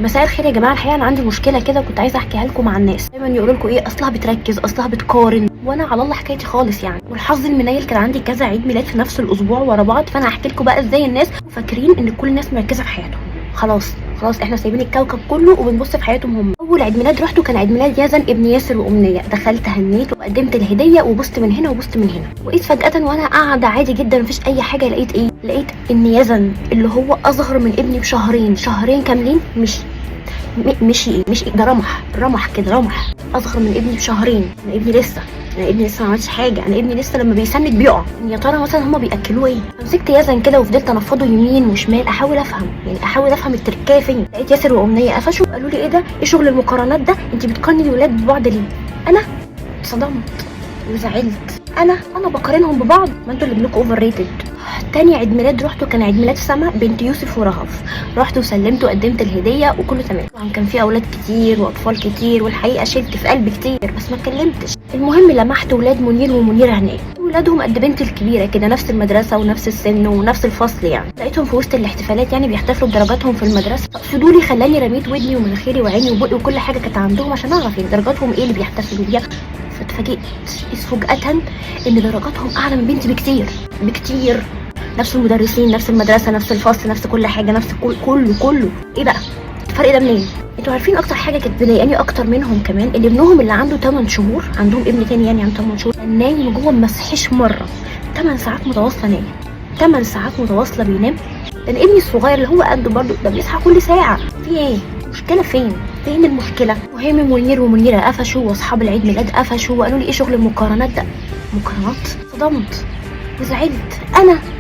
مساء الخير يا جماعه. الحقيقة انا عندي مشكلة كده كنت عايزه احكيها لكم مع الناس. دايما يقولوا لكم ايه، اصلها بتركز، اصلها بتقارن، وانا على الله حكايتي خالص يعني. والحظ المنيل كان عندي كذا عيد ميلاد في نفس الاسبوع ورا بعض، فانا هحكي لكم بقى ازاي الناس فاكرين ان كل الناس مركزه في حياتهم. خلاص خلاص احنا سايبين الكوكب كله وبنبص في حياتهم هم. اول عيد ميلاد رحته كان عيد ميلاد يزن ابن ياسر وامنيه. دخلت هنيت وقدمت الهدية وبصت من هنا وبصت من هنا، وقيت فجاة وانا قاعدة عادي جدا مفيش اي حاجه، لقيت ايه؟ لقيت ان يزن اللي هو اصغر من ابني بشهرين، شهرين كاملين، مش مشي ايه مش إيه ده، رمح رمح كده، رمح، اصغر من ابني بشهرين. انا ابني لسه ما عملش حاجه، انا ابني لسه لما بيسند بيقع. يا ترى مثلا هما بياكلوه ايه؟ مسكت يزن كده وفضلت انفضه يمين وشمال احاول افهم، يعني احاول افهم التركايه فين. لقيت ياسر وامنيه قفشوا قالوا لي ايه ده، ايه شغل المقارنات ده، انت بتقارني الولاد ببعض ليه؟ انا اتصدمت وزعلت. انا بقارنهم ببعض؟ ما انتوا اللي ابنكم overrated. تاني عيد ميلاد رحته كان عيد ميلاد سما بنت يوسف ورهف. رحت وسلمت وقدمت الهدية وكله تمام. طبعا كان في اولاد كتير واطفال كتير، والحقيقة شلت في قلبي كتير بس ما اتكلمتش. المهم لمحت ولاد منير ومنيره هناك، ولادهم قد بنتي الكبيرة كده، نفس المدرسة ونفس السن ونفس الفصل يعني. لقيتهم في وسط الاحتفالات يعني بيحتفلوا بدرجاتهم في المدرسه. فضولي خلاني رميت ودني ومناخيري وعيني وبقي وكل حاجة كانت عندهم عشان اعرف يعني درجاتهم ايه اللي بيحتفلوا بيها. فاتفاجئت فجأة ان درجاتهم اعلى من بنتي بكتير بكتير. نفس المدرسين، نفس المدرسه، نفس الفصل، نفس كل حاجه، نفس كل كله كله. ايه بقى الفرق ده منين؟ انتوا عارفين اكتر حاجة كانت مضايقاني اكتر منهم كمان، ان ابنهم اللي عنده 8 شهور، عندهم ابن تاني يعني عنده 8 شهور، كان نايم جوه ما صحيش مره، 8 ساعات متواصلة نايم، 8 ساعات متواصلة بينام. لان ابني الصغير اللي هو قده برضه ده بيصحى كل ساعه. في ايه المشكله؟ فين فين المشكله؟ المهم منير ومنيره قفشوا واصحاب العيد ميلاد قفشوا وقالوا لي ايه شغل المقارنات ده؟ مقارنات؟ صدمت وزعلت.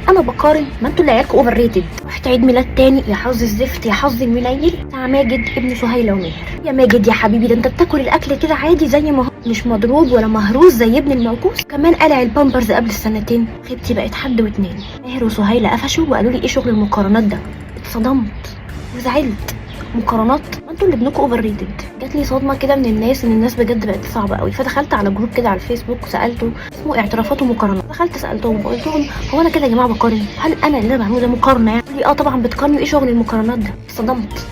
انا بقارن؟ ما انتوا اللي عيالكم overrated. رحت عيد ميلاد تاني، يا حظ الزفت يا حظ المنيل، بتاع ماجد ابن سهيلة وماهر. يا ماجد يا حبيبي، ده انت بتاكل الاكل كده عادي زي ما هو، مش مضروب ولا مهروس زي ابن الموكوس، كمان قلع البامبرز قبل السنتين. خيبتي بقت حد واتنين. ماهر وسهيله قفشوا وقالوا لي ايه شغل المقارنات ده؟ اتصدمت وزعلت. مقارنات؟ ما انتوا اللي ابنكم overrated. جات لي صدمة كده من الناس، ان الناس بجد بقت صعبة قوي. فدخلت على group كده على الفيسبوك وسالته، اسمه اعترافات ومقارنات. دخلت سالتهم وقلت لهم هو انا كده يا جماعة بقارن؟ هل انا اللي انا بعمله ده مقارنة يعني؟ قالوا لي اه طبعا بتقارني، ايه شغل المقارنات ده؟ اتصدمت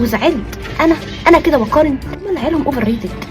وزعلت. انا كده بقارن؟ هم اللي عيالهم overrated.